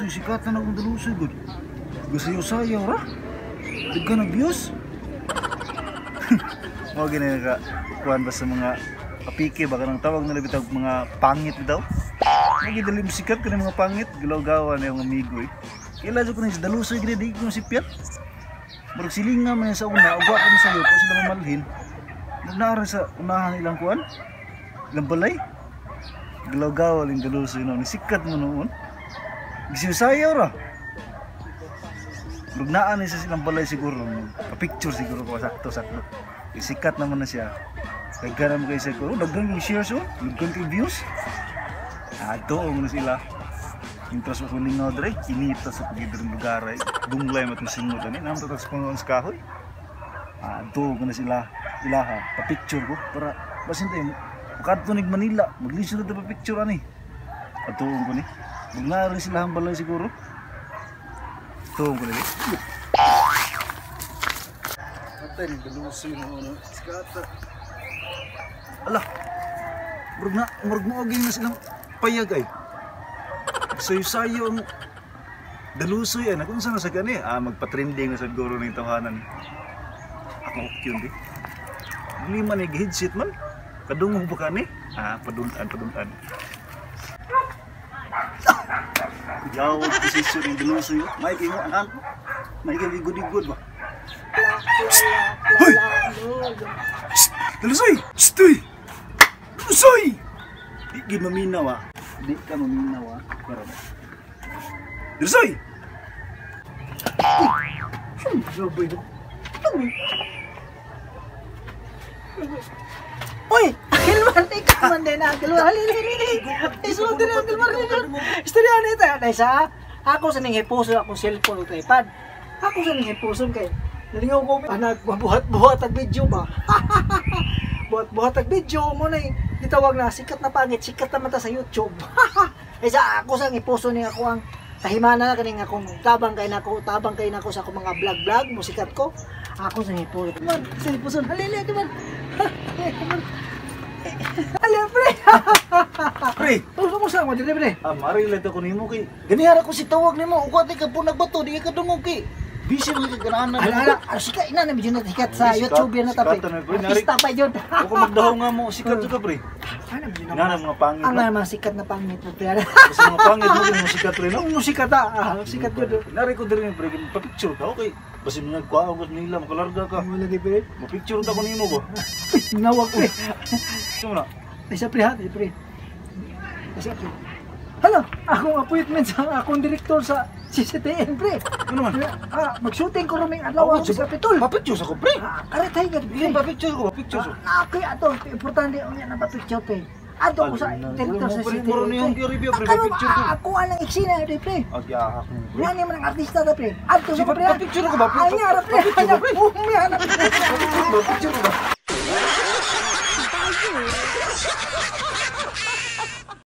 Dalusoy, sikat na akong dalusoy gud. Gasayaw-sayaw ra. Daghan og views. Mao gini ka kuan ba sa mga apike ba kanang tawag nila bitag mga pangit bitaw. Mao gid sikat kani mga pangit, gilaw-gawan na yung amigo eh. Kila jud ko ni si Dalusoy gini di ko si Piat. Murag silinga man sa una, ug wa ko sayo ko sila mamalhin. Nagnaara sa unahan ilang kuan. Ilang balay. Gilaw-gawan yung Dalusoy noon, sikat mo noon. Gisisayaw ra. Murag naa ni sa silang balay siguro, pa-picture siguro ko sakto-sakto. Sikat naman na siya. Daghan naman kayo siguro, daghan yung shares oh, daghan kay views. Ato na sila. Interest ko lingaw dre, kinita sa pagidrong lugar ay dunglay mat singot ani, namo ta sa pangon sa kahoy. Ato ko na sila ilaha, pa-picture ko para basin tayo makadto nig Manila, maglisod ta pa-picture ani. Ato ko ni. Magnara sila ang balay siguro. Ato ko ni. Atay ni Dalusoy no ano, sikata. Ala. Murag na, murag mo na silang payag ay. Sayo-sayo ang Dalusoy ay kung saan na sa gani, magpa-trending na sa guro ng tawanan. Ako yun di. Lima ni headset man. Kadungog ba ka ni? Padultan, padultan. Jawab posisyon ng Dalusoy. May kayo anak. May kayo igud-igud ba? Hoy! Dalusoy! Stoy! Dalusoy! Di gid maminaw ah. Di ka maminaw ah. Pero Dalusoy! Uy! Akil man, ikaw man din, Uncle Mar. Halili, halili. Isulod din, Uncle Mar. Istorya na ito. Dahil sa, ako sa ning hipuson akong cellphone o iPad. Ako sa ning hipuson kay nalingaw ko, anak, mabuhat-buhat ang video ba? Buhat-buhat ang video mo na gitawag na sikat na pangit, sikat na mata sa YouTube. Ay sa ako sa hipuson ni ako ang tahimana na kaning akong tabang kay nako sa akong mga vlog-vlog, musikat ko. Ako sa hipuson. Man, sa hipuson. Halili, man. Halili, pre. Pre. Mo sa mo dire, pre. Mari lang ko nimo kay. Ganihara ko si tawag nimo, ukwat ka punag bato, di ka dungog kay. Busy man kay ganahan na. Ala, ala, sikat ina na medyo sikat sa YouTube yan na tapi. Artista pa yun. Ako magdaho nga mo, sikat jud ka pre. Ana medyo na mga pangit. Ang mga sikat na pangit mo pre. Kasi mga pangit mo mo sikat pre no. Mo sikat ah, sikat jud. Nari ko diri pre, pa-picture ka okay. Basin mo nagkuha ko nila, makalarga ka. Mo lagi pre. Ma-picture ta ko nimo ba? Nawag pre. Sino na? Ay sa pre ha, pre. Ay sa pre. Hala, akong appointment sa akong direktor sa CCTN pre. Ano man? Mag-shooting ko raming adlaw sa Kapitol. Pa-picture sa ko pre. Karetay ka pre. Pa-picture ko, pa-picture ko. Okay ato, importante unya na pa-picture pre. Ato ko sa direktor sa CCTN. Muro niyong review pre, pa-picture ko. Ako alang eksena pre pre. Agya ako pre. Ngani man ang artista ta pre. Ato sa pre. Pa-picture ko ba? Ay, pre. Pa-picture ko pre. Umya na pre. Pa-picture ko ba?